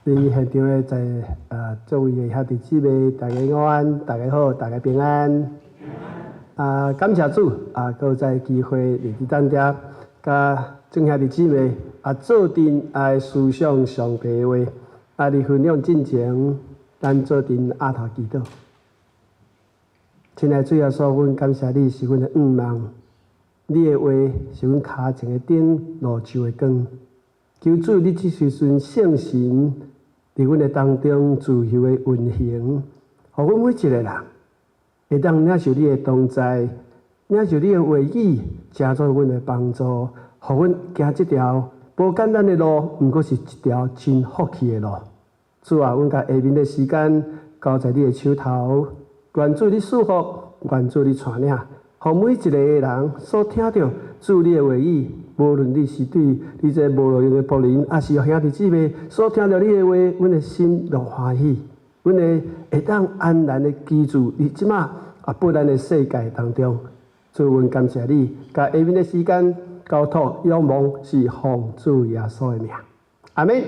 佇現場的在諸位的兄弟姊妹，大家午安，大家好，大家平安。啊，感謝主啊，閣有再機會佇這當遮，佮眾兄弟姊妹啊，做陣來思想上帝的話，啊，佇分享進前，咱做陣阿頭祈禱。親愛的主耶穌，阮感謝你是阮的向望，你的話是阮跤前的燈，路上的光。求主，你這時陣聖神佇阮的當中自由的運行，予阮每一個人會當領受你的同在，領受你的話語，成做阮的幫助，予阮行這條無簡單的路，毋過是一條真福氣的路。主啊，阮共下面的時間交在你的手頭，願主你賜福，願主你帶領，予每一個人所聽著主你的話語，無論你是對你這無路用的僕人，抑是兄弟姊妹所聽著你的話，阮的心就歡喜，阮會會當安然的居住佇這馬啊不安的世界當中。主，阮感謝你，共下面的時間交託仰望是奉主耶穌的名，阿們。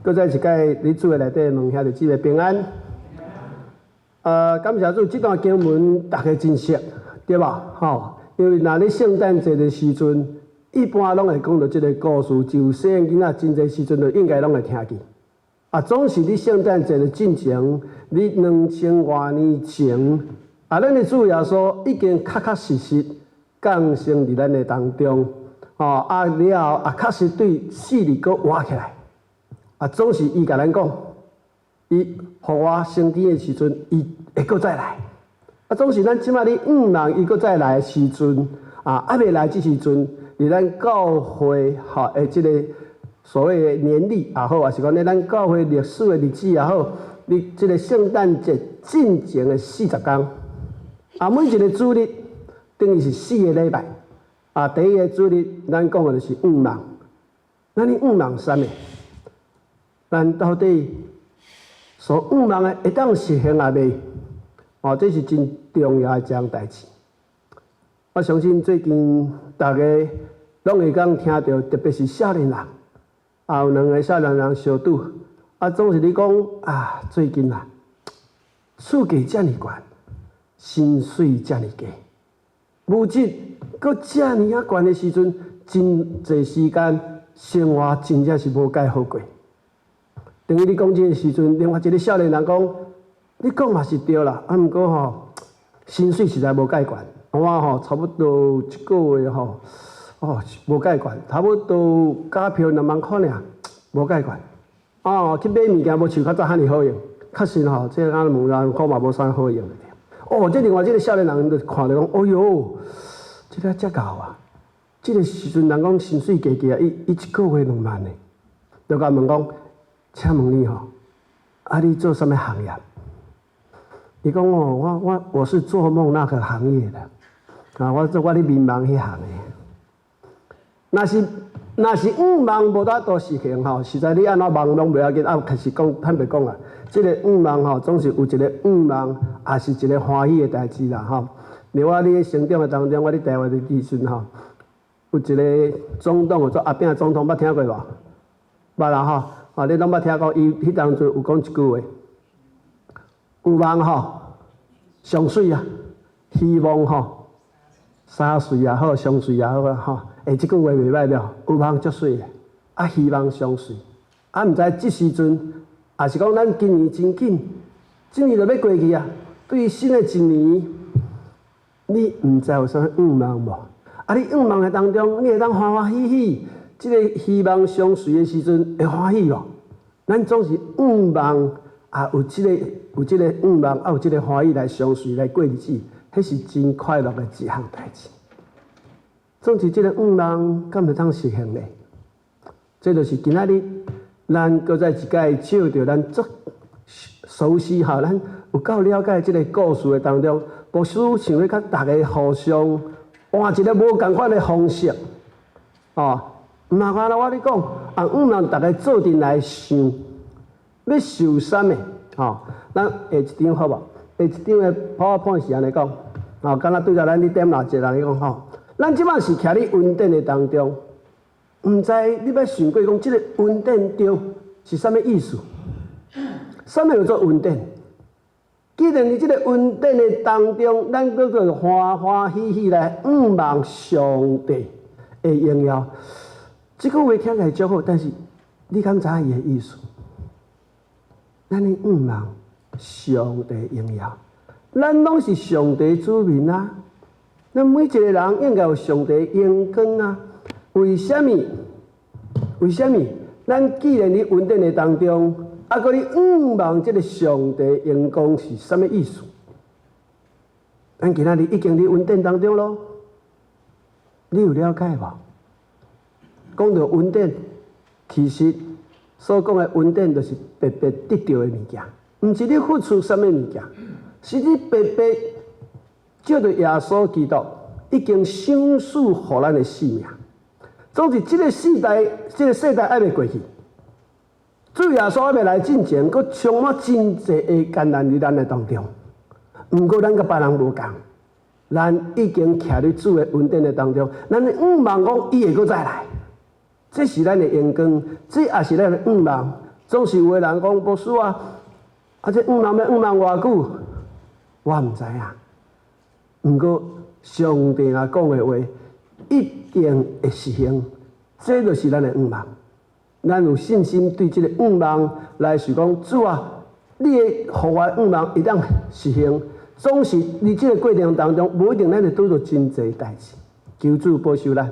閣再一擺佇主的內底問兄弟姊妹平安。感謝主，這段經文大家真熟，對無？吼，因為若咧聖誕節的時陣，一般攏會講著這个故事，就細漢囡仔真濟時陣就應該攏會聽見。啊，總是佇聖誕節的進前，佇2000外年前，啊，咱的主耶穌已經確確實實降生佇咱的當中，吼，啊了後啊，確實對死裡閣活起來。啊，總是伊共咱講，伊復活升天的時陣，伊會閣再來。啊，總是咱這馬咧向望伊閣再來的時陣，啊，猶未來這時陣，佇咱教會吼的這个所謂的年曆也好，抑是講咧咱教會歷史的日子也好，佇這个聖誕節進前的40工，啊，每一个主日等於是4個禮拜。啊，第一个主日咱講的就是向望，咱咧向望啥物？咱到底所向望的會當實現抑未？哦，這是真重要的一項代誌。我相信最近大家攏會當聽著，特別是少年人，啊，有兩个少年人相拄，啊，總是咧講啊，最近啊，厝價遮爾懸，薪水遮爾低，物質閣遮爾仔懸的時陣，真濟時間生活真正是無蓋好過。等於你講這个時陣，另外一个少年人講，你講嘛是對啦，啊，毋過吼，薪水實在無蓋懸，我吼差不多一个月吼，哦，無蓋懸，差不多加票2萬箍爾，無蓋懸。哦，去買物件無像較早遐爾好用，確實吼，這個2萬箍嘛無啥好用的。哦，這另外這个少年人就看著講，哦喲，這个遮𠢕啊！這个時陣人講薪水低低啊，伊伊一个月2萬呢，就共問講，請問你吼，啊你做啥物行業？伊講哦，我是做夢那個行業的，啊，我做我咧眠夢彼行的。若是向望無法度實現吼，實在你按怎夢攏袂要緊。啊，其實講坦白講啊，這个向望吼，總是有一个向望，也是一个歡喜的代誌啦吼。另外，你咧成長的當中，我佇台灣的時陣吼，有一个總統叫做阿扁總統，捌聽過無？捌啦吼，啊，你攏捌聽過？伊彼當陣有講一句話：有夢吼，上媠啊；希望吼，三歲也好，上媠也好啊吼。欸，這句話袂䆀了，有夢足媠的，啊，希望上媠。啊，毋知這時陣，抑是講咱今年真緊，這年就欲過去啊。對於新的一年，你毋知有啥物向望無？啊，你向望的當中，你會當歡歡喜喜，這个希望相隨的時陣會歡喜無？咱總是向望啊，有這个向望，啊，有這个歡喜來相隨來過日子，彼是真快樂的一項代誌。總是這个向望，敢會當實現呢？這就是今仔日咱閣再一擺借著咱足熟悉吼，咱有夠了解這个故事的當中，牧師想欲佮大家互相換一个無仝款的方式，哦，毋麻煩啦，我咧講，啊，向望大家做陣來想，欲想啥物？吼，咱下一張好無？下一張的 PowerPoint 是按呢講，吼，敢若對著咱咧點蠟燭人咧講吼，咱這擺是徛佇恩典的當中，毋知你捌想過講這个恩典對是啥物意思？啥物叫做恩典？既然佇這个恩典的當中，咱閣閣歡歡喜喜來向望上帝的榮耀。這句話聽起來足好，但是你敢知影伊的意思？咱咧向望上帝榮耀，咱攏是上帝子民啊！咱每一个人應該有上帝榮光啊！為啥物？為啥物？咱既然佇恩典的當中，啊，閣咧向望這个上帝榮光是啥物意思？咱今仔日已經佇恩典當中囉，你有了解無？講到恩典，其實所講的恩典就是白白得著的物件，毋是你付出啥物物件，是你白白藉著耶穌基督已經賞賜予咱的性命。總之，這个世代，這个世代還未過去，主耶穌還未來進前，閣充滿真濟的艱難佇咱的當中。毋過，咱佮別人無仝，咱已經徛佇主的恩典的當中，咱向望講伊會閣再來，這是咱的榮光，這也是咱的向望。總是有的人講，牧師啊，啊這向望欲向望偌久，我毋知影。毋過上帝若講的話，一定會實行，這就是咱的向望。咱有信心對這個向望來是講，主啊，你會予我的向望會當實行。總是佇這個過程當中，無一定咱會拄著真濟代誌。求主保守咱，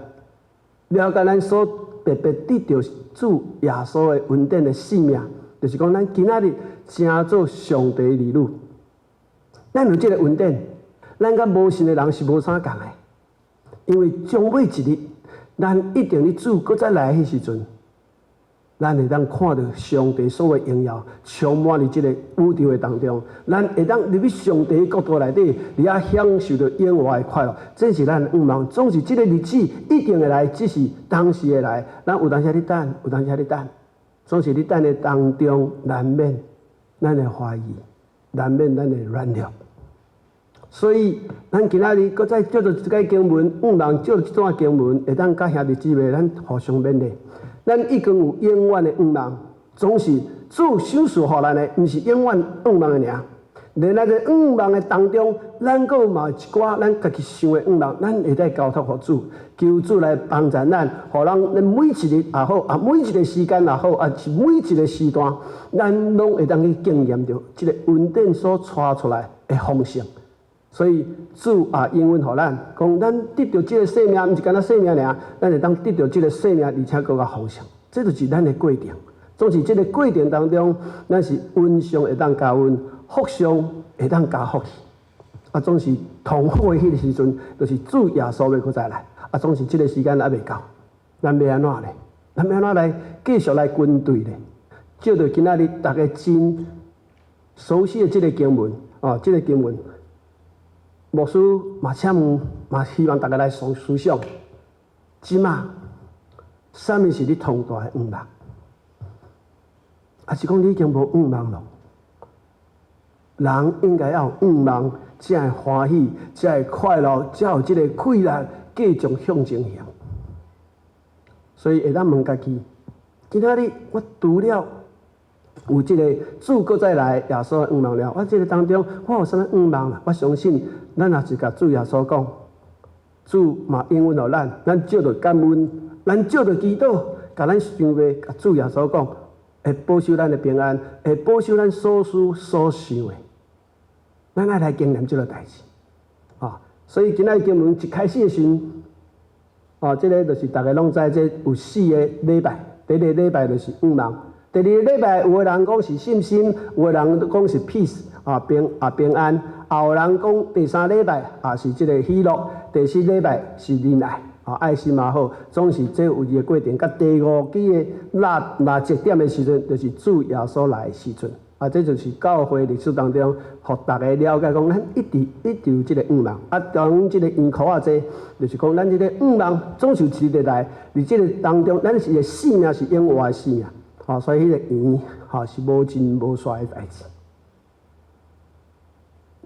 了解咱所白白得著主耶穌的恩典的性命，就是講咱今仔日成做上帝兒女。咱有這個恩典，咱佮無信的人是無啥仝的。因為終尾一日，咱一定佇主閣再來彼時陣，咱會當看著上帝所有榮耀充滿佇這個宇宙的當中，咱會當入去上帝的國度內底，佇遐享受著永活的快樂。這是咱的向望。總是這個日子一定會來，只是當時會來。咱有當時佇等，有當時佇等，總是佇等的當中，難免咱會懷疑，難免咱會軟弱。所以，咱今仔日閣再借著這个經文，向望借這段經文，會當佮兄弟姊妹咱互相勉勵。咱已經有永遠的向望，總是主賞賜予咱的，毋是永遠向望的爾。連咱這向望的當中，咱閣有嘛一寡咱家己想的向望，咱會使交託予主，求主來幫助咱，予咱每一日也好，啊每一個時間也好，啊是每一個時段，咱攏會當去經驗著這个恩典所帶出來的豐盛。所以主也應允予咱，講咱得著這个生命，毋是干焦生命爾，咱會當得著這个生命，而且閣較豐盛。這就是咱的過程。總是這个過程當中，咱是恩上會當加恩，福上會當加福氣。啊，總是痛苦的彼个時陣，就是主耶穌欲閣再來。啊，總是這个時間猶未到，咱欲按怎咧？咱欲按怎來繼續來跟隨咧？借著今仔日逐家真熟悉的這个經文，哦，這个經文。牧師嘛請問，嘛希望大家來思思想，這馬啥物是你頭大的向望？抑是講你已經無向望囉？人應該要有向望，才會歡喜，才會快樂，才有這个氣力繼續向前行。所以會當問家己：今仔日我除了有這个主閣再來耶穌的向望了，我這个當中我有啥物向望啦？我相信咱若是共主耶穌講，主嘛應允予咱，咱借著感恩，咱借著祈禱，共咱想欲共主耶穌講，會保守咱的平安，會保守咱所思所想的。咱愛來經驗這个代誌，啊！所以今仔日經文一開始的時陣，啊，這个就是逐家攏知，這有四个禮拜，第一个禮拜就是向望。第二个禮拜，有的人講是信心，有的人講是 peace 啊平啊平安，也有人講第三禮拜啊是這个喜樂，第四禮拜是仁愛啊愛心也好，總是這有伊的過程。佮第五支的蠟蠟燭點的時陣，就是主耶穌來的時陣啊，這就是教會歷史當中，予逐家了解講，咱一直一直有這个向望。啊，當這个圓箍仔這，就是講咱這个向望總是有一日來，佇這个當中，咱是的生命是永活的生命。啊，所以彼个圓吼是無盡無煞的代誌。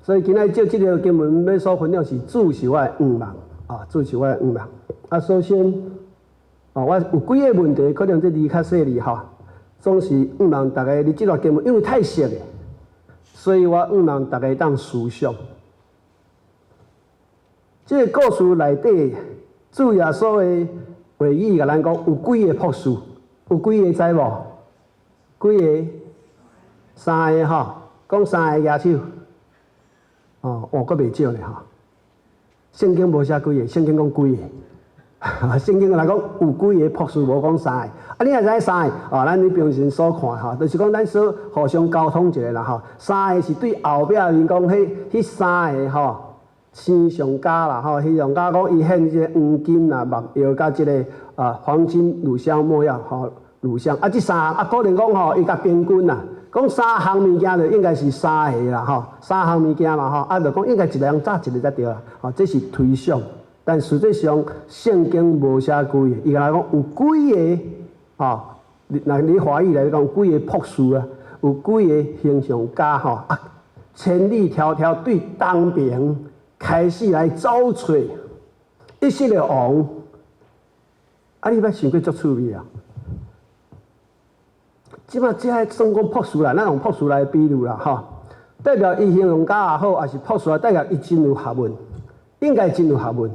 所以今仔借這个經文欲所分享是主是我的向望，啊，主是我的向望。啊，首先，啊，我有幾个問題，可能這字較細膩吼。總是向望大家佇這段經文，因為太熟的，所以我向望大家當思想。這個故事內底，主耶穌的話語共咱講，有幾個博士，有幾個知無？幾個？三個吼，講三個舉手。哦，哦，閣袂少咧吼。聖經無寫幾個，聖經講幾個。聖經來講有幾個博士，無講三個。啊，你若知三個，哦，咱佇平時所看吼，就是講咱所互相溝通一下啦吼。三個是對後壁面講，彼三個吼，星象家啦吼，星象家講伊獻這個黃金啦、沒藥佮這个啊黃金、乳香、沒藥吼，乳香。啊，這三項啊，可能講吼，伊共平均啦，講三項物件就應該是三個啦吼，三項物件嘛吼，啊，就講應該一個人紮一個才對啦，吼，這是推想。但實際上聖經無寫幾個，伊共咱講有幾個吼，若你華語來講，有幾个博士啊，有幾个星象家吼啊，千里迢迢對東爿開始來走揣以色列王，啊！你捌想過足趣味啊？這擺這个算講博士啦，咱用博士來比喻啦，吼，代表伊形容家也好，抑是博士，代表伊真有學問，應該真有學問，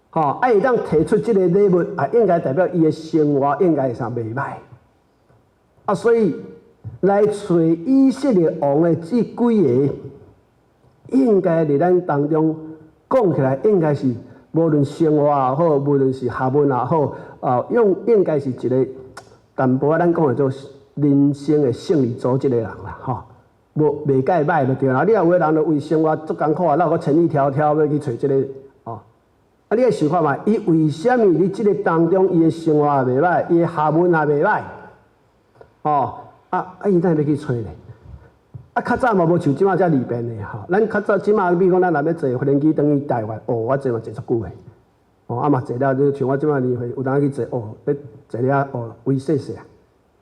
吼，啊，會當提出這个禮物，啊，應該代表伊的生活應該會啥袂䆀。啊，所以來揣以色列王的這幾个，應該佇咱當中講起來，應該是無論生活也好，無論是學問也好，啊，用應該是一个淡薄仔咱講的做人生的勝利組這个人啦，吼，無袂介䆀就對啦。你若有的人就為生活足艱苦啊，哪有閣千里迢迢欲去揣這个哦？啊，你愛想看覓，伊為啥物佇這个當中，伊的生活也袂䆀，伊的學問也袂䆀，哦，啊啊，伊哪會欲去揣咧？啊，較早嘛無像這擺遮利便的吼。咱較早這擺，比如講咱若欲坐飛輪機轉去台灣，哦，我坐嘛坐足久的，哦，啊嘛坐了，你像我這擺年歲，有當去坐，哦，欲坐了哦，胃細細啊，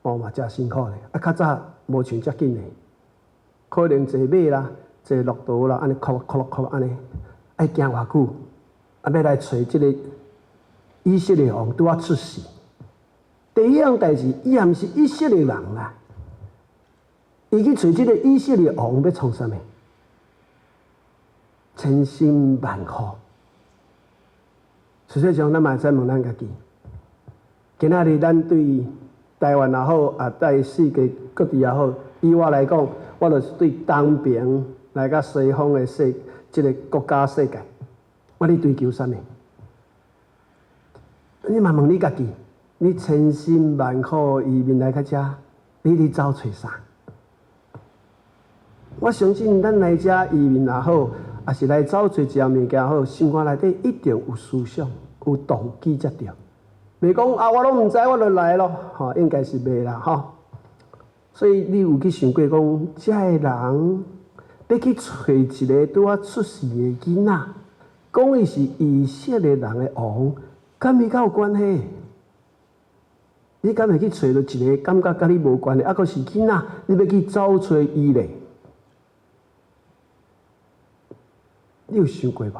哦嘛誠辛苦咧。啊，較早無像遮緊的，可能坐馬啦，坐駱駝啦，按呢哭哭哭按呢，愛行偌久，啊，欲來揣這个以色列王拄仔出世。第一項代誌，伊也毋是以色列人啦。伊去揣這个以色列王欲創啥物？千辛萬苦。實際上，咱嘛會使問咱家己：今仔日咱對台灣也好，啊，對世界各地也好，以我來講，我就是對東爿來佮西方的世這个國家世界，我咧追求啥物？你嘛問你家己：你千辛萬苦移民來到遮，你咧走揣啥？我相信咱來遮移民也好，抑是來走揣一項物件好，心肝內底一定有思想、有動機才對。袂講啊，我攏毋知，我就來咯，吼，應該是袂啦，吼。所以你有去想過講，遮个人欲去揣一个拄仔出世的囡仔，講伊是以色列人的王，敢伊敢有關係？你敢會去揣著一个感覺佮你無關係，啊，閣是囡仔，你欲去走揣伊咧？你有想過無？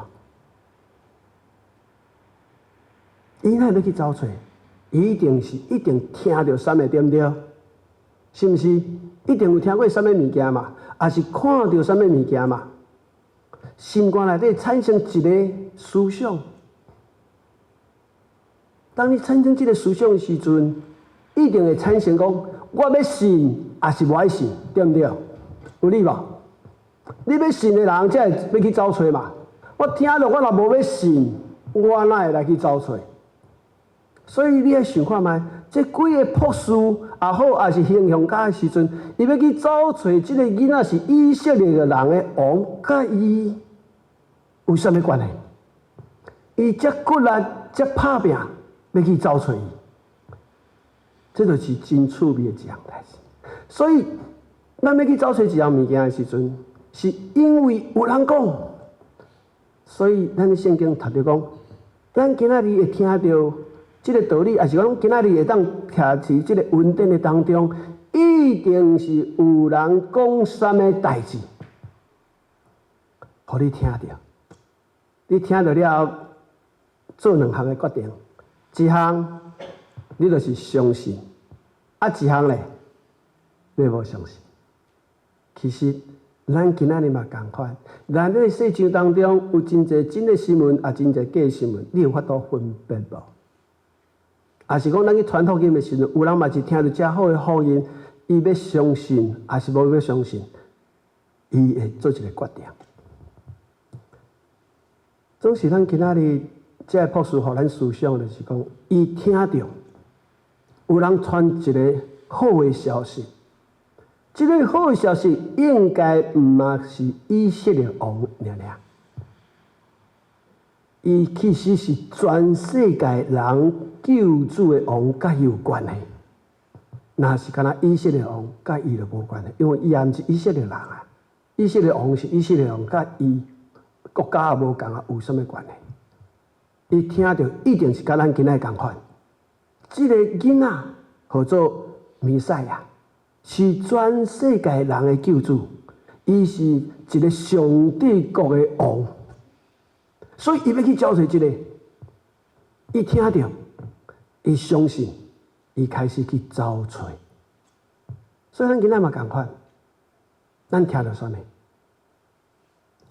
伊哪會欲去走揣？伊一定是一定聽著啥物對毋對？是毋是？一定有聽過啥物物件嘛？抑是看著啥物物件嘛？心肝內底產生一个思想。當你產生這个思想的時陣，一定會產生講：我欲信，抑是無愛信，對毋對？有理無？你欲信的人，才會欲去走揣嘛。我聽著，我若無欲信，我哪會來去走揣？所以你愛想看覓，這幾个博士也好，抑是形象家的時陣，伊欲去走揣這个囡仔是以色列的人的王，佮伊有啥物關係？伊遮骨力、遮拍拚，欲去走揣伊，這就是真趣味的一項代誌。所以，咱欲去走揣一項物件的時陣，是因為有人講，所以咱聖經讀著講，咱今仔日會聽著這个道理，抑是講今仔日會當徛佇這个恩典的當中，一定是有人講啥物代誌，予你聽著。你聽著了後，做兩項的決定，一項你就是相信，啊，一項咧，你無相信？其實咱今仔日嘛仝款，咱咧世上當中有真濟真的新聞，也真濟假新聞，你有法度分辨無？抑是講咱去傳福音的時陣，有人嘛是聽著遮好的福音，伊欲相信，抑是無欲相信，伊會做一個決定。總是咱今仔日這個博士予咱思想，就是講，伊聽著有人傳一個好的消息，這個好的消息應該毋嘛是以色列王爾爾，伊其實是全世界人救主的王，佮伊有關係。若是干焦以色列王，佮伊就無關係，因為伊也毋是以色列人啊。以色列王是以色列王，佮伊國家也無仝啊，有啥物關係？伊聽著一定是佮咱今仔仝款。這個囡仔號做彌賽亞，是全世界人的救主，伊是一個上帝國的王，所以伊欲去找揣這個。伊聽著，伊相信，伊開始去找揣。所以咱今仔嘛仝款，咱聽著啥物？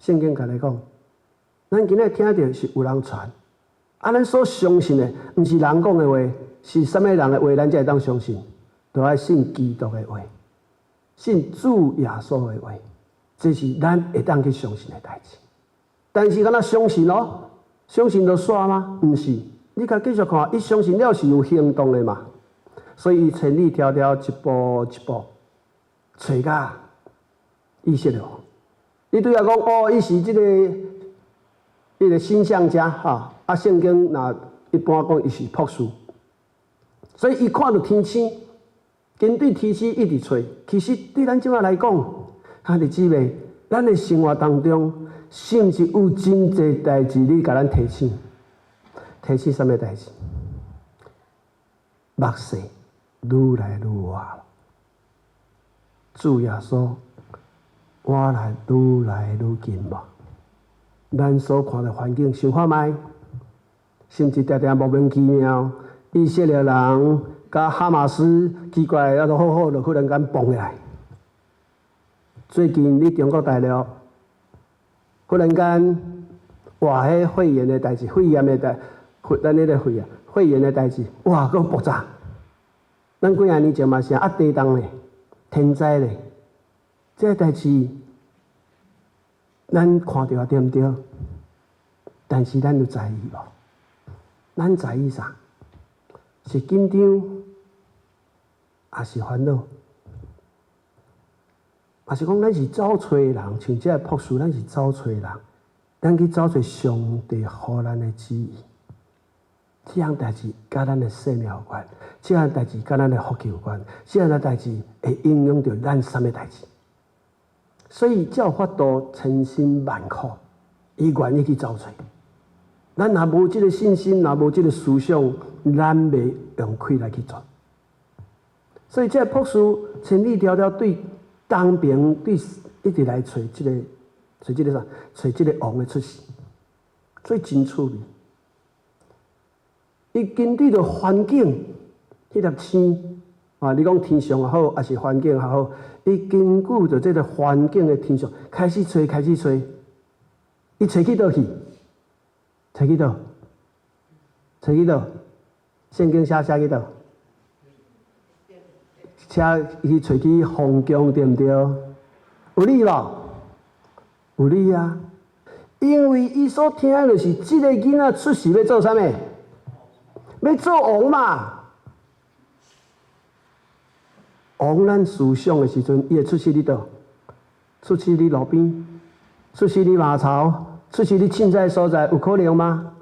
聖經共咱講，咱今仔聽著是有人傳，啊，咱所相信的，毋是人講的話，是啥物人的話，咱才會當相信？都愛信基督的話，信主耶穌的話，這是咱會當去相信的代誌。但是干焦相信咯，相信就煞嗎？毋是，你共繼續看，伊相信了是有行動的嘛。所以伊千里迢迢一步一步揣到以色列王。你對伊講哦，伊是這個彼個星象家哈，啊，聖經若一般講伊是博士，所以伊看著天星，針對天星一直揣。其實對咱這馬來講，兄弟姊妹，咱的生活當中，是毋是有真濟代誌咧共咱提醒？提醒啥物代誌？目視愈來愈倚，主耶穌，倚來愈來愈近無？咱所看的環境，想看覓，甚至定定莫名其妙，以色列人佮哈馬斯奇怪，啊，都好好，就忽然間蹦起來。最近佇中國大陸，忽然間，哇！彼肺炎的代誌，肺炎的代，咱彼個肺啊，肺炎的代誌，哇！閣爆炸。咱幾仔年前嘛是啊，地動咧，天災咧，這個代誌，咱看著啊，對毋對？但是咱有在意無？咱在意啥？是緊張，抑是煩惱？抑是講咱是走揣的人，像這個博士，咱是走揣的人，咱去走揣上帝予咱的旨意。這項代誌佮咱的生命有關，這項代誌佮咱的福氣有關，這項代誌會影響著咱啥物代誌。所以才有法度千辛萬苦，伊願意去走揣。咱若無這個信心，若無這個思想，咱袂用氣力去做。所以這個博士千里迢迢對東邊對一直來揣這個揣這個啥？揣這個王的出世，所以真趣味。伊根據著環境，彼粒星啊，你講天象也好，抑是環境也好，伊根據著這個環境的天象，開始揣，開始揣，伊揣去佗去？揣去佗？揣去佗？聖經寫寫去佗？寫伊揣去皇宮對毋對？有理無？有理啊！因為伊所聽的就是這個囡仔出世欲做啥物？欲做王嘛？王咱思想的時陣，伊會出世佇佗？出世佇路邊？出世佇馬槽？出世佇凊彩所在？有可能嗎？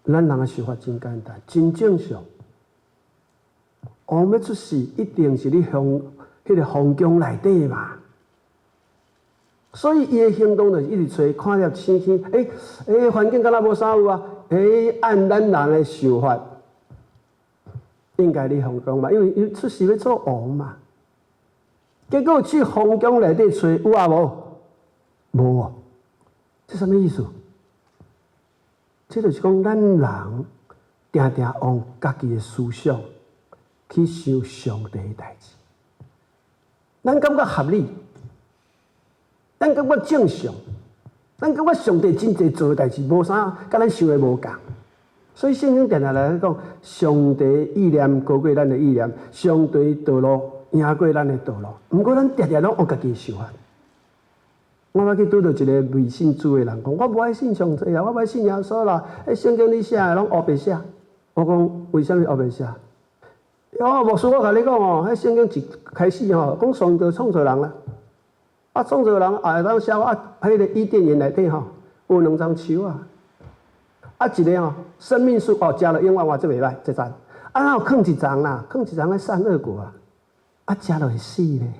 咱人的想法真簡單，真正常。王欲出世，一定是佇皇彼個皇宮內底嘛。所以伊的行動就是一直揣，看著星星，欸欸，環境敢若無啥有啊？欸，按咱人的想法，應該佇皇宮嘛，因為伊出世欲做王嘛。結果去皇宮內底揣有啊無？無哦。這啥物意思？這就是講咱人定定用家己的思想去想上帝的代誌。咱感覺合理，咱感覺正常，咱感覺上帝真濟做的代誌無啥，佮咱想的無仝。所以聖經定定來講，上帝意念高過咱的意念，上帝道路贏過咱的道路。毋過咱定定攏有家己的想法。我捌去拄著一個未信主的人講，我無愛信上帝啊，我無愛信耶穌啦。彼聖經你寫的攏烏白寫。我講為啥物烏白寫？哦，牧師，我共你講哦，彼聖經一開始吼，講上帝創造人啦，啊，創造人也會當寫啊，彼個伊甸園內底吼，有兩欉樹啊，啊，一個吼生命樹哦，食了永遠活，這袂䆀，這讚。啊，哪有囥一叢啦？囥一叢咧善惡果啊，啊，食落會死咧。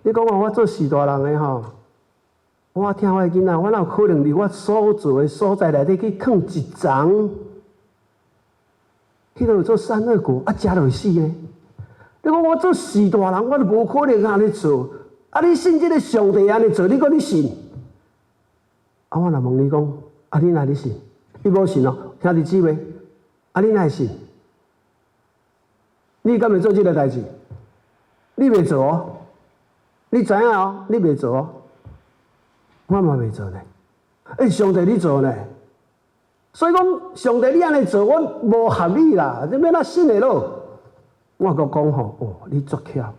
你講我做序大人的吼，我疼我的囡仔，我哪有可能佇我所做的所在內底去囥一叢？彼个做善惡果，啊，食落會死咧。你講我做序大人，我都無可能按呢做。啊，你信這个上帝按呢做，你講你信？啊，我若問你講，啊，你哪咧信？你無信哦，兄弟姊妹，啊，你哪會信？你敢會做這个代誌？你袂做哦，你知影哦，你袂做哦，我嘛袂做呢。欸，上帝你做呢？所以講，上帝你按呢做，我無合理啦，這欲按怎信會落？我閣講吼，哦，你足巧，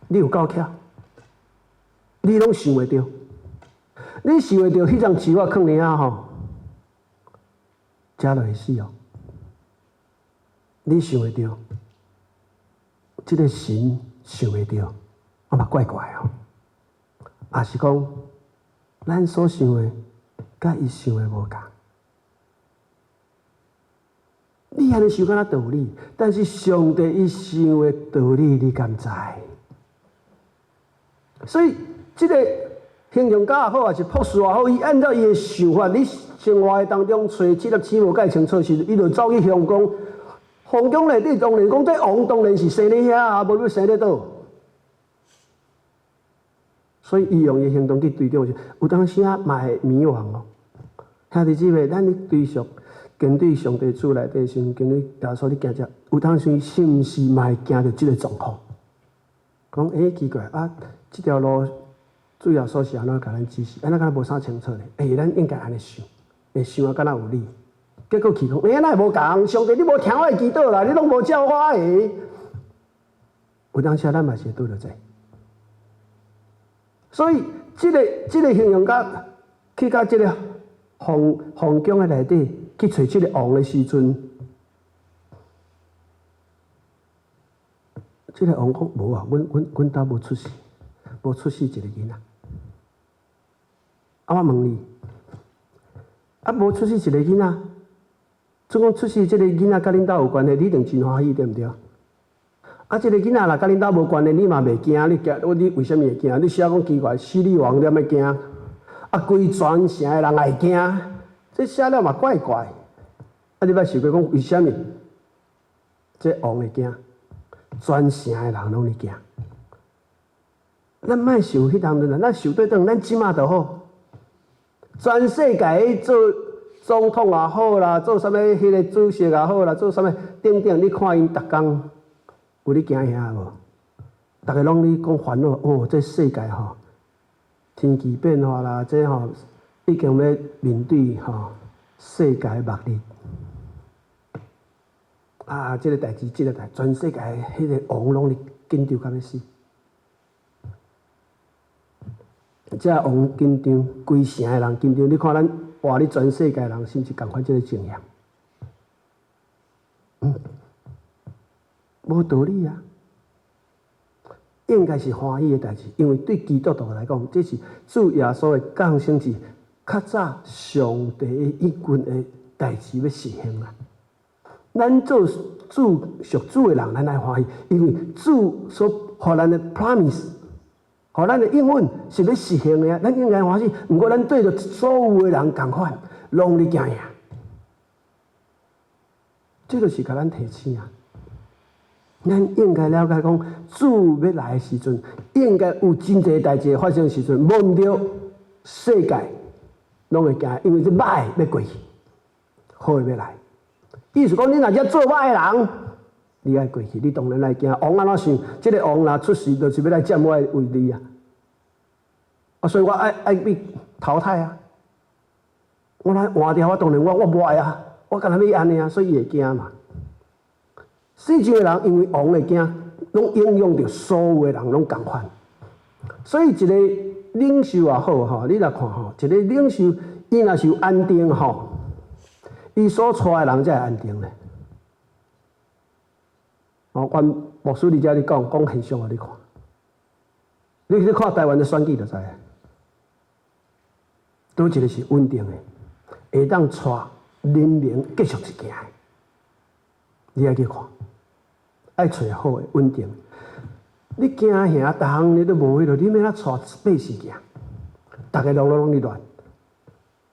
你有夠巧，你攏想會著，你想會著彼欉樹仔囥佇遐吼，食落會死哦。你想會著，這个神想會著，啊嘛怪怪哦。也是講，咱所想的，佮伊想的無仝。你按呢想敢若道理，但是上帝伊想的道理，你敢知？所以，這个形容家也好，抑是博士也好，伊按照伊的想法，你生活的當中揣這粒星無蓋清楚時，伊就走去皇宮。皇宮內底當然講，這王當然是生佇遐啊，無欲生佇佗。所以，伊用伊行動去對抗，有當時啊嘛會迷惘哦。兄弟姊妹，咱咧追溯跟對上帝主內底時，跟對耶穌咧行遮，有當時是毋是嘛會行著這个狀況？講欸奇怪啊，這條路主耶穌是按怎共咱指示？按怎敢若無啥清楚咧？欸，咱應該按呢想，會想啊敢若有理。結果去講，欸，哪會無仝？上帝你無聽我的祈禱啦，你攏無照我的。有當時咱嘛是會拄著這個。所以，這个形容家去到這个皇宮的內底去揣這个王的時陣，這个王講無啊，阮兜無出世，無出世一个囡仔。啊，我問你，啊，無出世一个囡仔，總講出世這个囡仔佮恁兜有關係，你一定真歡喜，對毋對？啊，這个囡仔若佮恁兜無關係，你嘛袂驚，你驚？你為啥物會驚？你寫講奇怪，死你王你欲驚？啊，規全城的人會驚，這寫了嘛怪怪。啊，你捌想過講為啥物？這王會驚，全城的人攏咧驚。咱莫想彼當陣啦，咱想對轉，咱這馬就好。全世界做總統也好啦，做啥物彼个主席也好啦，做啥物等等，你看𪜶逐工有咧驚遐無？逐个攏咧講煩惱，哦，這世界吼，天氣變化啦，這吼已經欲面對吼世界末日。啊，這个代誌，這个代，全世界彼个王攏咧緊張甲欲死。這王緊張，規城的人緊張。你看咱活咧全世界人，是毋是仝款這个情形？無道理啊！應該是歡喜的代誌，因為對基督徒來講，這是主耶穌的降生是較早上帝的應允的代誌欲實行啊！咱做主屬主的人，咱愛歡喜，因為主所予咱的 promise，予咱的應允是欲實行的啊！咱應該歡喜。毋過咱對著所有的人仝款，攏咧驚嚇，這就是共咱提醒啊！咱應該了解講，主欲來的時陣，應該有真濟代誌發生的時陣，無毋對，世界攏會驚，因為這歹的欲過去，好的欲來。意思講，你若遮做歹的人，你愛過去，你當然愛驚。王按怎想？這个王若出世，就是欲來佔我的位置啊！啊，所以我愛被淘汰啊！我來換掉，我當然我無愛啊！我敢若欲按呢啊，所以伊會驚嘛。世上的人因為王會驚，攏影響著所有的人攏仝款。所以一个領袖也好吼，你來看吼，一个領袖伊若是有安定吼，伊所帶的人才會安定咧。哦，阮牧師佇遮咧講，講現象予你看。你去看台灣的選舉就知。佗一个是穩定的，會當帶人民繼續一行的。你愛去看，愛揣好的穩定。你驚嚇，逐項你都無彼落，你欲按怎帶百姓行？逐个攏咧亂。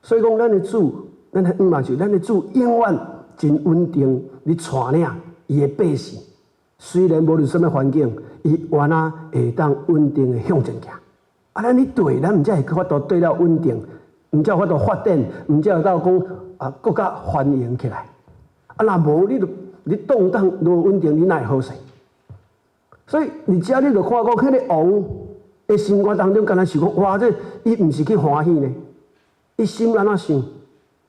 所以講，咱的主，咱的向望是，咱的主永遠真穩定，咧帶領伊的百姓。雖然無論啥物環境，伊原來會當穩定的向前行。啊，咱咧對，咱毋才會法度對了穩定，毋才有法度發展，毋才會當講啊，閣較繁榮起來。啊，若無你就你動盪無穩定，你哪會好勢？所以，佇遮你就看講，彼个王的生活當中，敢若是講，哇！這伊毋是去歡喜呢，伊心按怎想？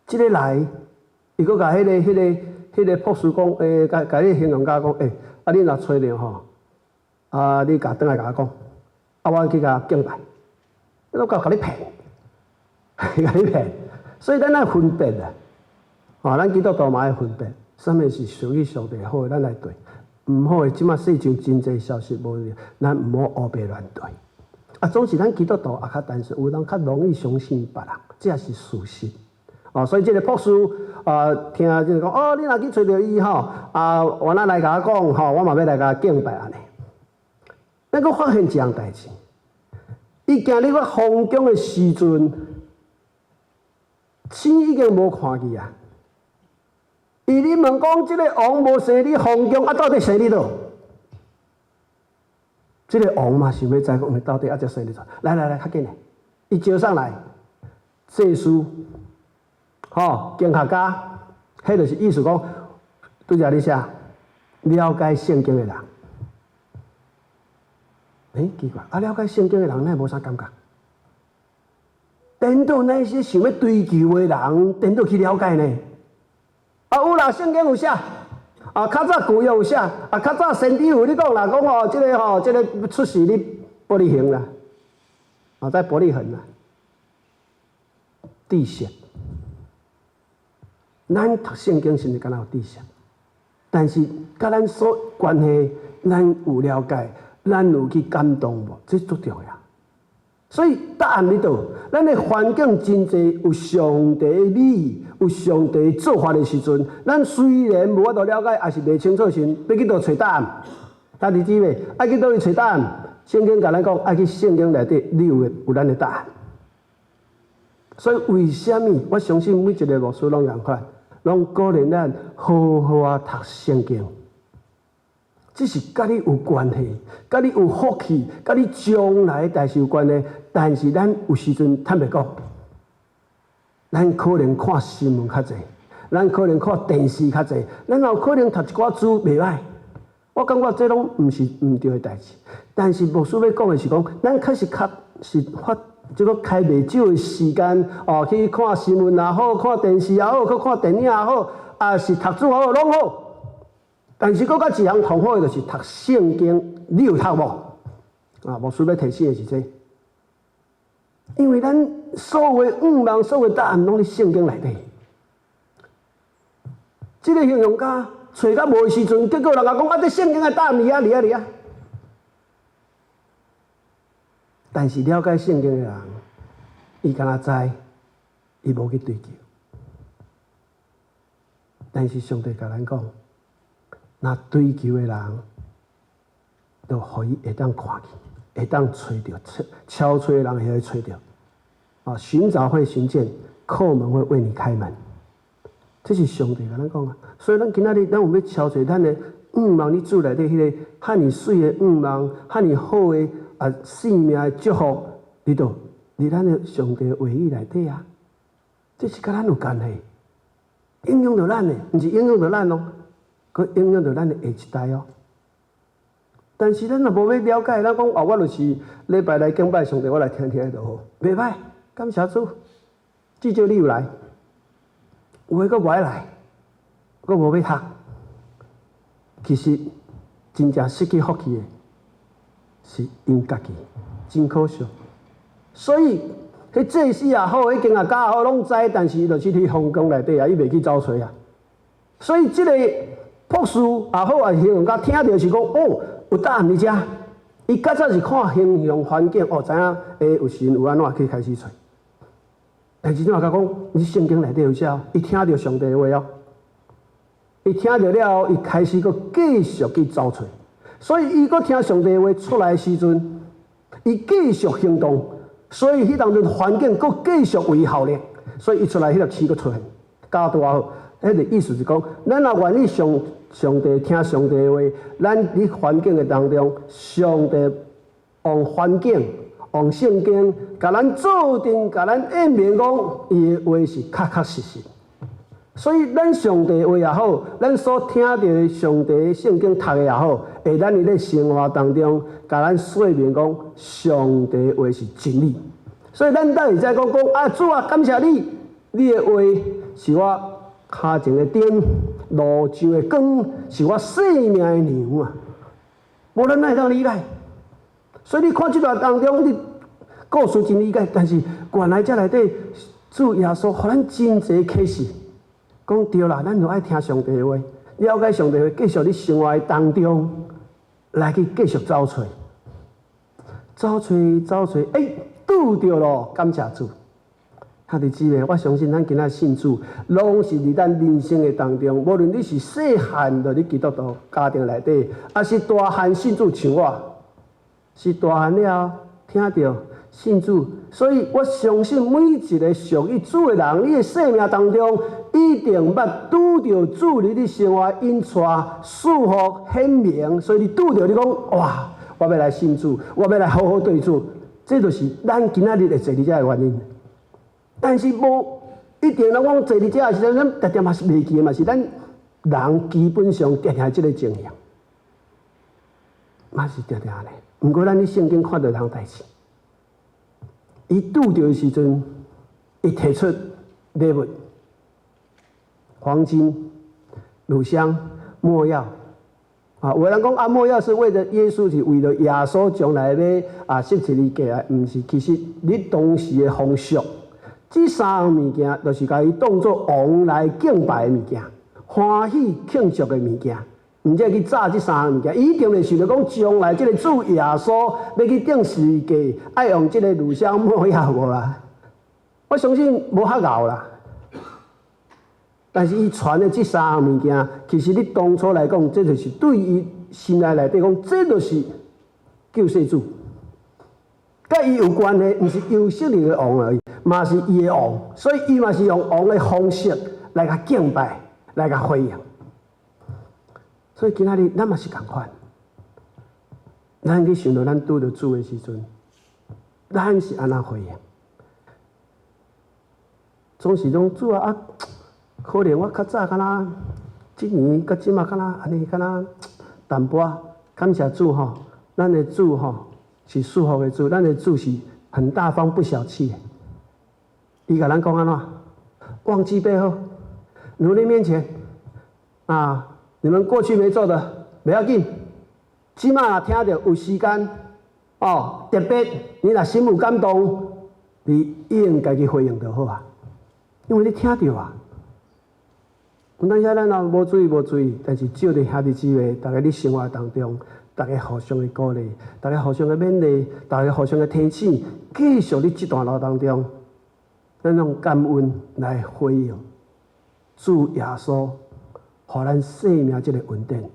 這个來，伊閣共彼个博士講，共彼个形容家講，啊，你若揣著吼，啊，你共轉來共我講，啊，我去共敬拜，你攏共你騙，共你騙，所以咱愛分別啊，啊，咱基督徒嘛愛分別，啥物是屬於上帝好的，咱來對；毋好的，這馬世上真濟消息無，咱毋好烏白亂對。啊，總是咱基督徒也較單純，有人較容易相信別人，這也是事實。哦，所以這个博士啊，聽這个講，哦，你若去揣著伊吼，啊，我若來共我講吼，我嘛欲來共敬拜按呢。咱閣發現一項代誌，伊行入去皇宮的時陣，星已經無看去啊。伊咧問講，這个王無生佇皇宮，啊，到底生佇佗？這个王嘛想欲知講，到底啊，這生佇佗？來來來，較緊來，伊招啥來？祭司，吼，經學家，彼就是意思講，拄才你寫了解聖經的人。奇怪，啊，了解聖經的人，哪會無啥感覺？顛倒那些想欲追求的人，顛倒去了解呢？啊，有啦，聖經有寫，啊，較早舊約有寫，啊，較早先知有咧講啦，講吼，這个吼，這个出世佇伯利恆啦，啊，在伯利恆啦，知識。咱讀聖經是毋是敢若有知識？但是佮咱所關係，咱有了解，咱有去感動無？這足重要。所以答案佇佗？咱的環境真濟有上帝的美意，有上帝做法的時陣，咱雖然無法度了解，抑是袂清楚時，欲去佗揣答案？兄弟姊妹，愛去佗位揣答案？聖經共咱講，愛去聖經內底，你有咱的答案。所以為啥物？我相信每一个牧師攏仝款，攏鼓勵咱好好仔讀聖經。這是佮你有關係，佮你有福氣，佮你將來的代誌有關係。但是咱有時陣坦白講，咱可能看新聞較濟，咱可能看電視較濟，咱也有可能讀一寡書袂䆀。我感覺這攏毋是毋對的代誌。但是牧師欲講的是講，咱確實較是發這个開袂少的時間哦，去看新聞也好，看電視也好，去看電影也好，啊是讀書也好，攏好。但是閣較一項痛苦的，就是讀聖經，你有讀無？啊，牧師欲提醒的是這個，因為咱所有的向望、所有的答案，攏佇聖經內底。這个形容家揣較無的時陣，結果人家講啊，這聖經的答案佇遐佇遐佇遐。但是了解聖經的人，伊敢若知，伊無去追求。但是上帝共咱講，若追求的人，就予伊會當看見，會當揣著，敲敲的人會揣著。啊，尋找會尋見，叩門會為你開門。這是上帝共咱講啊。所以咱今仔日，咱有欲敲揣咱的向望，佇主內底彼个遐爾媠的向望，遐爾好的啊生命的祝福，佇佗？佇咱的上帝話語內底啊。這是佮咱有關係，影響著咱的，毋是影響著咱哦。閣影響著咱的下一代哦。但是咱若無欲了解，咱講啊，我就是禮拜來敬拜上帝，我來聽聽就好，袂歹，感謝主，至少你有來，有的閣無愛來，閣無欲讀。其實真正失去福氣的是𪜶家己，真可惜。所以，彼祭司也好，彼經學家也好，攏知，但是伊就是佇皇宮內底啊，伊袂去走揣啊。所以，這个博士也好，也是形容家聽著是講，哦，有答案佇遮。伊較早是看形容環境，哦，知影有神有按怎去開始揣。但是你若共講，你聖經內底有寫，伊聽著上帝的話哦，伊聽著了後，伊開始閣繼續去走揣。所以，伊閣聽上帝的話出來的時陣，伊繼續行動。所以，彼當陣環境閣繼續為伊效力，所以伊出來彼粒刺閣出現，教拄好。彼個意思是講，咱若願意上上帝聽上帝的話，咱佇環境的當中，上帝用環境、用聖經，共咱做證，共咱驗明講，伊的話是確確實實。所以，咱上帝話也好，咱所聽著的上帝聖經讀的也好，會咱佇咧生活當中，共咱說明講，上帝話是真理。所以，咱當會使講講啊，主啊，感謝你，你的話是我跤前的燈，路上的光，是我生命的糧啊！無咱哪會當理解？所以你看這段當中，你故事真理解，但是原來這內底主耶穌予咱真濟啟示，講對啦，咱就愛聽上帝的話，了解上帝的話，繼續佇生活當中來去繼續走揣，走揣走揣，欸，拄著囉，感謝主。兄弟姊妹，我相信咱今仔信主，攏是佇咱人生的當中，無論你是細漢就佇基督徒家庭內底，抑是大漢信主像我，是大漢了後聽著信主，所以我相信每一個屬於主的人，你的生命當中一定捌拄著主佇你生活引帶祝福顯明，所以你拄著你講哇，我欲來信主，我欲來好好對主，這就是咱今仔日會坐佇遮的原因。但是無一定，人講坐佇遮的時陣，咱定定嘛是袂記的，嘛是咱人基本上定定這个情形，嘛是定定按呢。毋過咱佇聖經看著一項代誌，伊拄著的時陣，伊提出禮物、黃金、乳香、沒藥。啊，有的人講啊，沒藥是為了耶穌，是為了耶穌將來欲啊十字架來，毋是，其實你當時的風俗。這三項物件，就是共伊當做王來敬拜的物件，歡喜慶祝的物件，毋才去炸這三項物件。伊一定會想著講，將來這个主耶穌欲去釘十字架，愛用這个乳香沒藥無啦？我相信無遐𠢕啦。但是伊傳的這三項物件，其實你當初來講，這就是對伊心內內底講，這就是救世主。佮伊有關係，毋是以色列的王而已，嘛是伊的王，所以伊嘛是用王的方式來共敬拜，來共回應。所以今仔日咱嘛是仝款，咱去想著咱拄著主的時陣，咱是按怎回應？總是講主啊啊，可能我較早敢若這年佮這馬敢若按呢敢若淡薄仔，感謝主吼，咱的主吼是祝福的主，咱的主是很大方不小氣的。伊共咱講按怎？忘記背後，努力面前啊！你們過去沒做的，袂要緊。這馬聽著有時間哦，特別你若心有感動，你應該去回應就好啊。因為你聽著啊。有當時咱若無注意無注意，但是借著兄弟姊妹，逐家佇生活當中，逐家互相的鼓勵，逐家互相的勉勵，逐家互相的提醒，繼續佇這段路當中，咱用感恩來回應主耶穌，予咱生命這个恩典。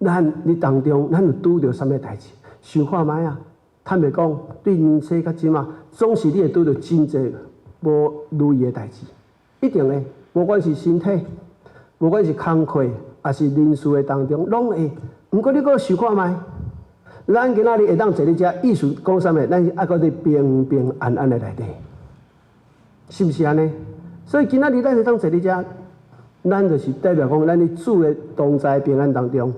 咱佇當中，咱有拄著啥物代誌？想看覓啊？坦白講，對年歲較這馬，總是你會拄著真濟無如意的代誌，一定會。無管是身體，無管是工課，抑是人事的當中，攏會。毋過你閣想看覓？咱今仔日會當坐佇遮，意思講啥物？咱是猶閣佇平平安安的內底，是毋是按呢？所以今仔日咱會當坐佇遮，咱就是代表講，咱佇主的同在平安當中，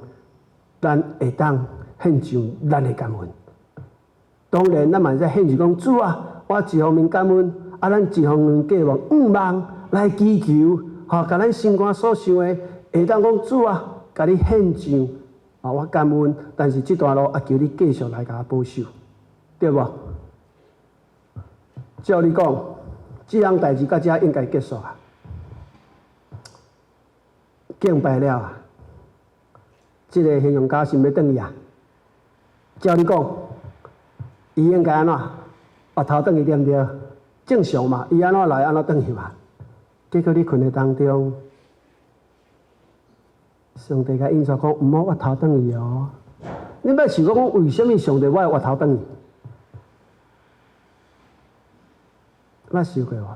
咱會當獻上咱的感恩。當然，咱嘛會使獻上講主啊，我一方面感恩，啊，咱一方面寄望向望來祈求，吼，共咱心肝所想的，會當講主啊，共你獻上，啊，我感恩，但是這段路啊，求你繼續來共我保守，對無？照你講，這項代誌到這應該結束啊，敬拜了啊，這個形容家是欲轉去啊？照你講，伊應該按怎？回頭轉去對毋對？正常嘛，伊按怎來按怎轉去嘛。結果你睏的當中，上帝共引導講，毋好回頭轉去哦。你捌想過講，為啥物上帝我會回頭轉去？捌想過無？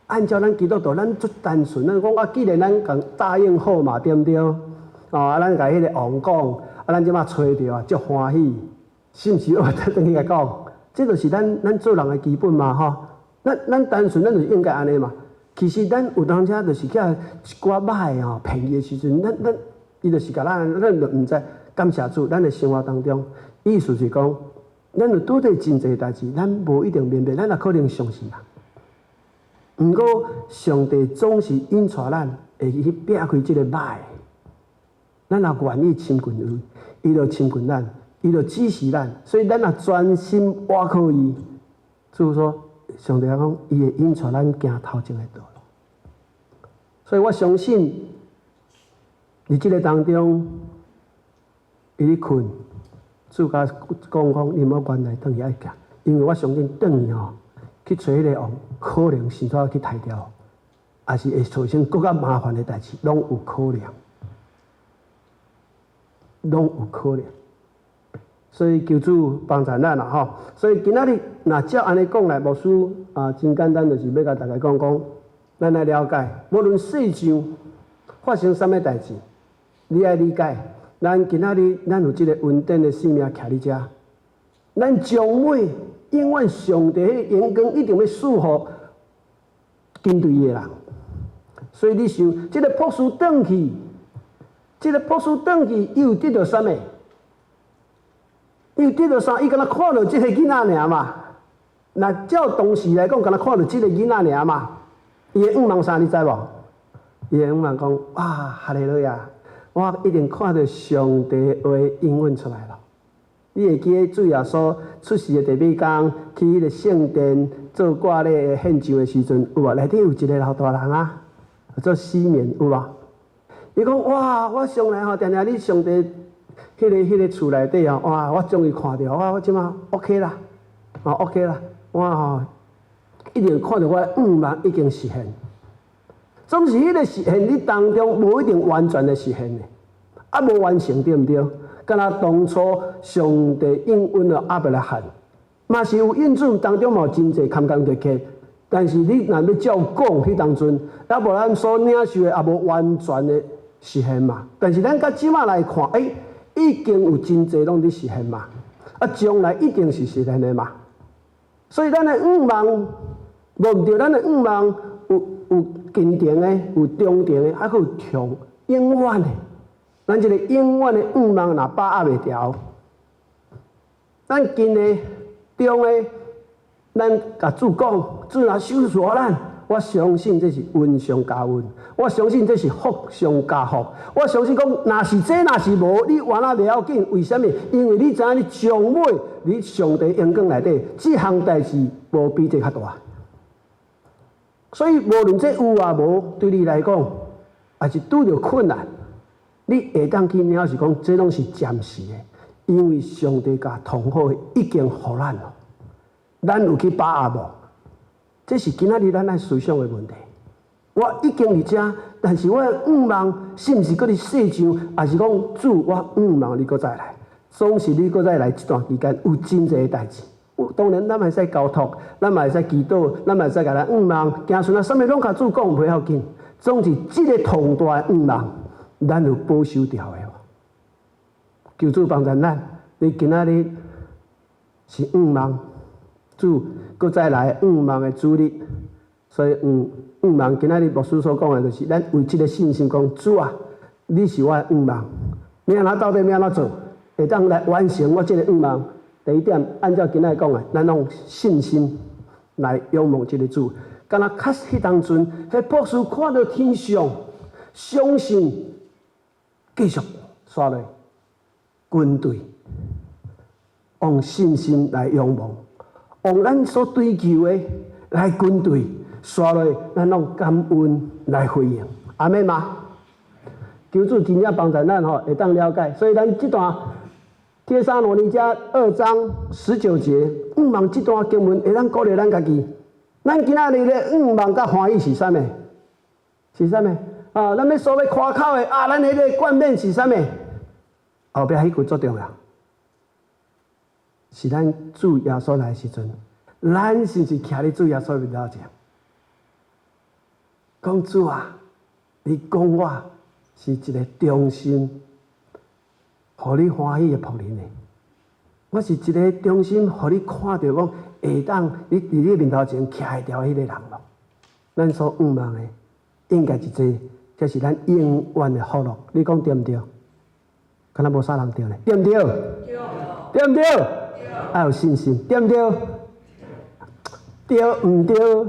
按照咱基督徒，咱足單純，咱講啊，既然咱共答應好嘛，對毋對？哦，啊，咱共彼個王講，啊，咱這馬揣著啊，足歡喜，是毋是？我轉去共講，這就是咱咱做人的基本嘛，吼。咱咱單純，咱就應該按呢嘛。其實咱有當時就是去一寡歹的吼騙去的時陣，咱咱伊就是共咱，咱就毋知感謝主，咱的生活當中，意思是講，咱有拄著真濟代誌，咱無一定明白，咱也可能相信啊。毋過上帝總是引帶咱會去避開這個歹，咱若願意親近伊，伊就親近咱，伊就指示咱，所以咱若專心倚靠伊，就是說上帝講，伊會引帶咱行頭前的道路。所以我相信，佇這個當中，伊咧睏，主共講講，你毋好原來轉去愛行，因為我相信轉去吼。去揣彼个王，可能甚至去刣掉，抑是會造成閣較麻煩的代誌，攏有可能，攏有可能。所以求主幫助咱啦，吼！所以今仔日若照按呢講來，牧師啊，真簡單，就是欲共大家講講，咱來了解，無論世上發生啥物代誌，你愛理解，咱今仔日咱有這个恩典的生命徛佇遮，咱將尾。永遠上帝彼個榮光一定欲賜予跟隨伊的人，所以你想，這个博士轉去，這个博士轉去，伊有得著啥物？伊有得著啥？伊敢若看著這个囡仔爾嘛？若照當時來講，敢若看著這个囡仔爾嘛？伊的願望啥？你知無？伊的願望講：哇，哈利路亞！我一定看著上帝的話應允出來了。你會記得主耶穌出世的第尾工，去彼個聖殿做割禮的獻上的時陣，有無？內底有一個老大人啊，做西緬有無？伊講哇，我上來吼，定定佇上帝彼个彼个厝內底吼，哇，我終於看著，我我這馬 OK 啦，哦 OK 啦，我吼一定看著我的願望已經實現。總是彼個實現，你當中無一定完全的實現的，啊無完成對毋對？敢若當初上帝應允了亞伯拉罕，嘛是有應准當中嘛有真濟坎坎坷坷，但是你若欲照講，彼當陣亞伯拉罕所領受的也無完全的實現嘛。但是咱到這馬來看，欸，已經有真濟攏佇實現嘛，啊，將來一定是實現的嘛。所以咱的願望無毋對，咱的願望有有近程的，有中程的，還閣有長永遠的。咱這个永遠的願望若把握袂牢，咱近的、中的，咱共主講，主若賞賜予咱，我相信這是恩上加恩，我相信這是福上加福，我相信講，若是這若是無，你原來袂要緊，為啥物？因為你知影你將尾，佇上帝榮光內底，這項代誌無比這較大。所以無論這有抑無，對你來講，也是拄著困難。你會當去了是講，這攏是暫時的，因為上帝共通好的已經予咱咯，咱有去把握無？這是今仔日咱愛思想的問題。我已經佇遮，但是我的願望是毋是閣佇世上，抑是講主，我願望你閣再來，總是你閣再來這段期間有真濟的代誌。當然，咱嘛會使交託，咱嘛會使祈禱，咱嘛會使共咱願望，行順啊，啥物攏共主講，袂要緊。總是這个重大的願望。咱有保守牢的無？求主幫助咱。你今仔日是願望，主閣再來願望的主日，所以，向望今仔日牧師所講的，就是咱為這个信心講，主啊，你是我的向望，欲按怎到底欲按怎做，會當來完成我這个向望。第一點，按照今仔日講的，咱用信心來仰望這个主。敢若確實彼當陣，彼博士看著天上，相信繼續煞落跟隨，用信心來仰望，用咱所追求的來跟隨，煞落咱用感恩來回應。阿們嗎？求主真正幫助咱吼，會當了解。所以咱這段帖撒羅尼迦二章十九節，向望這段經文會當鼓勵咱家己。咱今仔日咧向望佮歡喜是啥物？是啥物？啊，咱欲所欲誇口的啊，咱彼个冠冕是啥物？後壁彼句足重要，是咱主耶穌來的時陣，咱是毋是徛佇主耶穌面頭前？講主啊，你講我是一个忠心、予你歡喜的僕人呢？我是一个忠心，予你看著講會當你佇你面頭前徛會牢彼个人囉。咱所向望的，應該是這，這是咱永遠的福樂。你講對毋對？敢若無啥人對呢？對毋對？對毋對？愛有信心，對毋對？對毋對？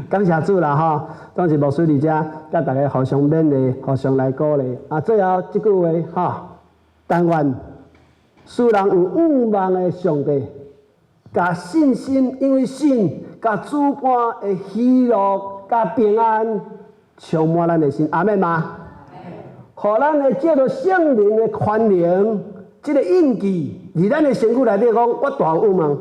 感謝主啦吼！當時牧師佇遮，佮大家互相勉勵，互相來鼓勵。啊，最後這句話吼，但願使人有向望的上帝，共信心，因為信，共諸般的喜樂、佮平安，充滿咱的心。阿們嗎？予咱會藉著聖靈的權能，這个印記，佇咱的身軀內底講，我大有向望。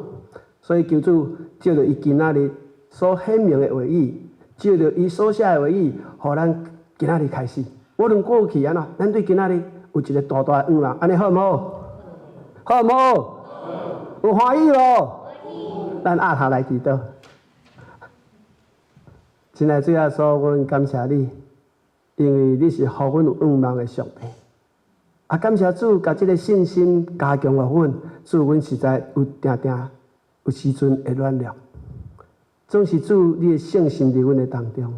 所以求主藉著伊今仔日所顯明的話語，藉著伊所寫的話語，予咱今仔日開始。無論過去按怎，咱對今仔日有一个大大的向望，按呢好毋好？好毋好？有歡喜無？咱額頭來祈禱。親愛的主耶穌，阮感謝你，因為你是予阮有向望的上帝。啊，感謝主，共這个信心加強予阮，主，阮實在有定定有時陣會軟弱。總是主，你的聖神佇阮的當中，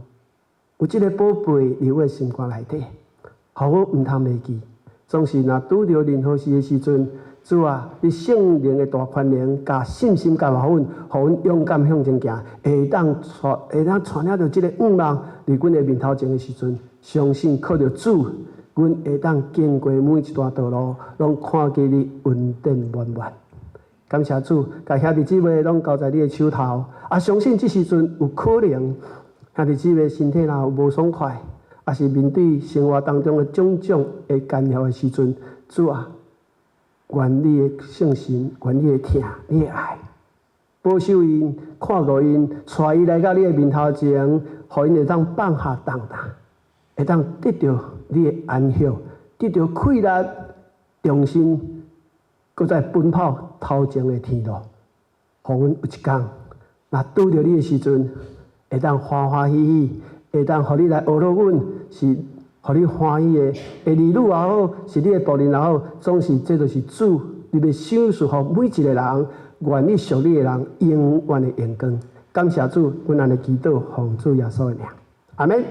有這个寶貝佇阮的心肝內底，予阮毋通袂記。總是若拄著任何事的時陣，主啊，你聖靈的大權能，共信心加予阮，予阮勇敢向前行，會當帶領著這个向望佇阮的面頭前的時陣，相信靠著主，阮會當經過每一段道路，攏看見你恩典滿滿。感謝主，共兄弟姊妹攏交在你的手頭。啊，相信這時陣有可能兄弟姊妹身體若有無爽快，抑是面對生活當中的種種的干擾的時陣，主啊，願你的聖神，願你的疼，你的愛，保守𪜶，看顧𪜶，帶伊來到你的面頭前，予𪜶會當放下重擔，會當得著你的安息，得著氣力，重新閣再奔跑頭前的天路，予阮有一天，若拄著你的時陣，會當歡歡喜喜，會當予你來呵咾阮，是予你歡喜的。的兒女也好，是你的僕人也好，總是這就是主，你欲賞賜予每一个人願意屬你的人永遠的榮光。感謝主，阮按呢祈禱，奉主耶穌的名，阿們。